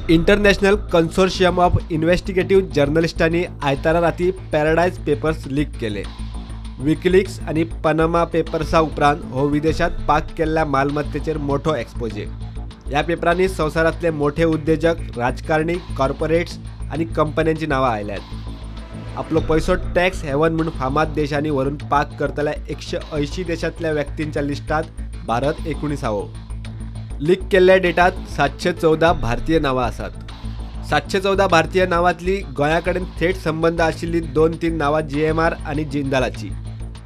International कन्सोर्शियम of investigative जर्नलिस्टांनी आयतारा राती paradise papers leak केले. विकिलिक्स आनी पनामा पेपर्सा उपरांत हो विदेशांत पाक केल्ल्या मालमत्तेचेर मोठो एक्सपोजे. ह्या पेपरांनी संवसारांतले मोठे उद्देजक, राजकारणी, कॉर्पोरेट्स आनी कंपन्यांची नांवां आयल्यात. आपलो पयसो टॅक्स हेवन म्हूण फामाद देशांनी व्हरून पाक करतल्या 180 देशांतल्या व्यक्तींच्या लिस्टांत भारत 19वो. लीक केल्ल्या डेटात 714 भारतीय नांवां आसात. 714 भारतीय नांवांतली गोंया कडेन थेट संबंद आशिल्ली 2-3 नांवां जीएमआर आनी जिंदालाची.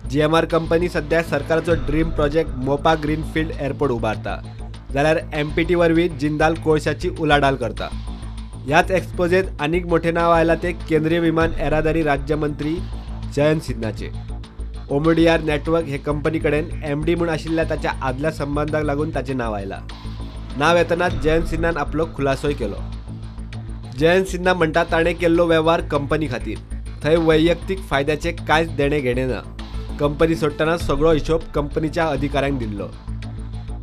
जीएमआर कंपनी सध्या सरकाराचो dream project Mopa greenfield airport उबारता, जाल्यार एमपीटी वरवीं जिंदाल कोळशाची उलाढाल करता. ह्याच एक्सपोजेंत आनीक मोठें नांव आयलां तें केंद्रीय विमान येरादारी राज्यमंत्री जयंत सिन्हाचें. ओमडीआर नेटवर्क हे कंपनी कडेन एमडी म्हूण आशिल्ल्या ताच्या आदल्या संबंदाक लागून ताचें नांव आयलां. नांव येतनाच जयंत सिन्हान आपलो खुलासोय केलो. जयंत सिन्हा म्हणटा ताणें केल्लो वेव्हार कंपनी खातीर, थंय वैयक्तीक फायद्याचें कांयच देणें घेणें ना. कंपनी सोडटना सगळो हिशोब कंपनीच्या अधिकाऱ्यांक दिल्लो.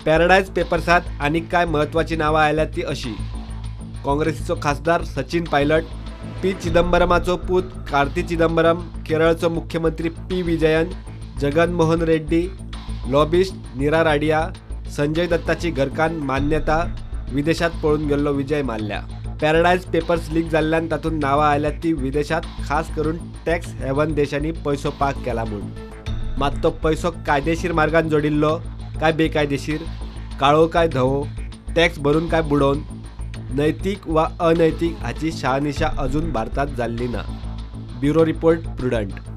पॅराडायज पेपर्सांत आनीक कांय म्हत्वाचीं नांवां आयल्यात ती अशी: काँग्रेसीचो खासदार सचिन पायलट, पी चिदंबरमाचो पूत कार्ती चिदंबरम, केरळचो मुख्यमंत्री पी विजयन, जगनमोहन रेड्डी, लॉबिस्ट नीरा राडिया, संजय दत्ताची घरकान्न मान्यता, विदेशात पळून गेल्लो विजय माल्ल्या. पॅराडायज पेपर्स लीक जाल्ल्यान तातूंत नांवां आयल्यात ती विदेशांत, खास करून टॅक्स हेवन देशांनी पयसो पाक केला म्हूण. मात तो पयसो कायदेशीर मार्गान जोडिल्लो काय बेकायदेशीर, काळो काय धवो, टॅक्स भरून काय बुडोवन, नैतीक वा अनैतीक हाची शहानिशा अजून भारतांत जाल्ली ना. Bureau report, Prudent.